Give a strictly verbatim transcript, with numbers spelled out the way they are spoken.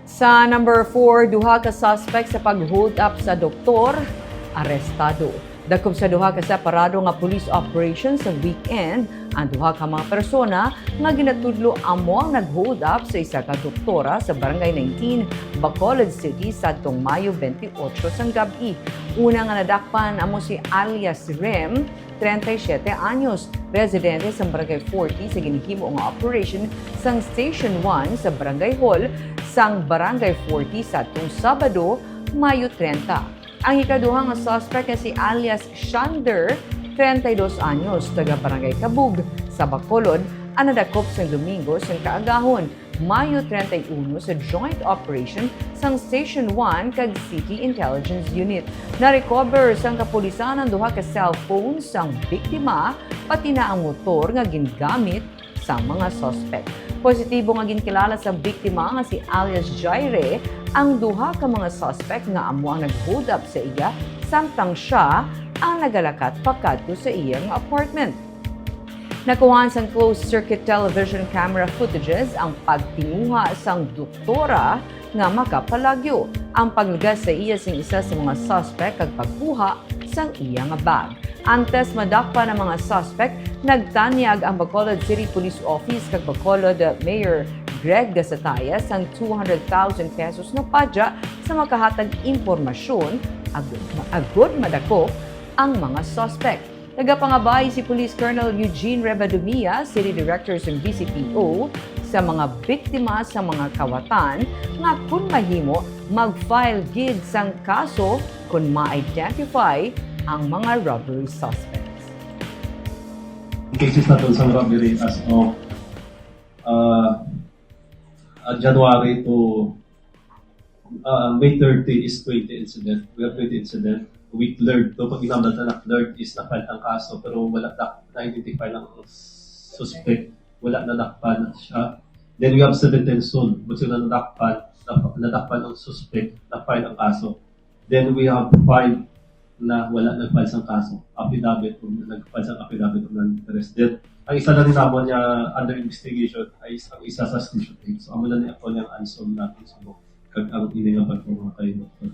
Sa number four, duha ka suspect sa pag-hold up sa doktor arestado. Dakop sa duha ka separado nga police operation sa weekend, ang duha ka mga persona nga ginatudlo amo ang nag-hold up sa isa ka doktora sa Barangay nineteen, Bacolod City, sadtong Mayo twenty-eight sang gab-i. Una nga nadakpan amo si alias Rem, treinta y siete anyos, residente sa Barangay forty, sa ginhimo nga operation sang Station one sa Barangay Hall sang Barangay forty sadtong Sabado, Mayo treinta. Ang ikaduha nga suspect nga si alias Shander, treinta y dos anyos, taga Barangay Kabug sa Bacolod, ang nadakop sang Domingo sang kaagahon, Mayo treinta y uno, sa joint operation sang Station one kag City Intelligence Unit. Na-recover sang kapulisan ang duha ka cellphone sang biktima, pati na ang motor nga gingamit sang mga suspect. Positibo nga ginkilala sang biktima nga si alias Jaire ang duha ka mga suspect nga amo ang nag-hold up sa iya, samtang siya ang nagalakat pakadto sa iya nga apartment. Nakuhaan sang closed circuit television camera footages ang pagtinguha sang doktora nga makapalagyo, ang paglugas sa iya sing isa sa mga suspect kag pagkuha sang iya nga bag. Antes madakpan ang mga suspect, nagtanyag ang Bacolod City Police Office kag Bacolod Mayor Greg Gasataya sang two hundred thousand pesos nga padya sa makahatag impormasyon agud, agud madakop ang mga suspect. Nagapangabay si Police Colonel Eugene Rebadumia, City Director sang B C P O, sa mga biktima sa mga kawatan nga, kun mahimo, mag-file gid sang kaso kon ma-identify ang mga robbery suspects. Cases naton sa robbery as of uh, uh, January to uh, May thirty is twenty incident. We have twenty incident. We cleared. So, pag ginamit na na-cleared is na-file ang kaso, pero wala na, na-identify ng suspect. Wala na dakpan siya. Then we have seventeen sold. But sila nadakpan, na- nadakpan ang suspect, na-file ang kaso. Then we have five na wala nag-file sang kaso. Affidavit, kung nag-file sang affidavit of non-interest. Then, ang isa na rin naman niya under investigation ay is- ang isa sa Station eight. So, amo na ni ako niyang unsolved natin sa book. Kag ang ini nga pagpapakay, Doktor.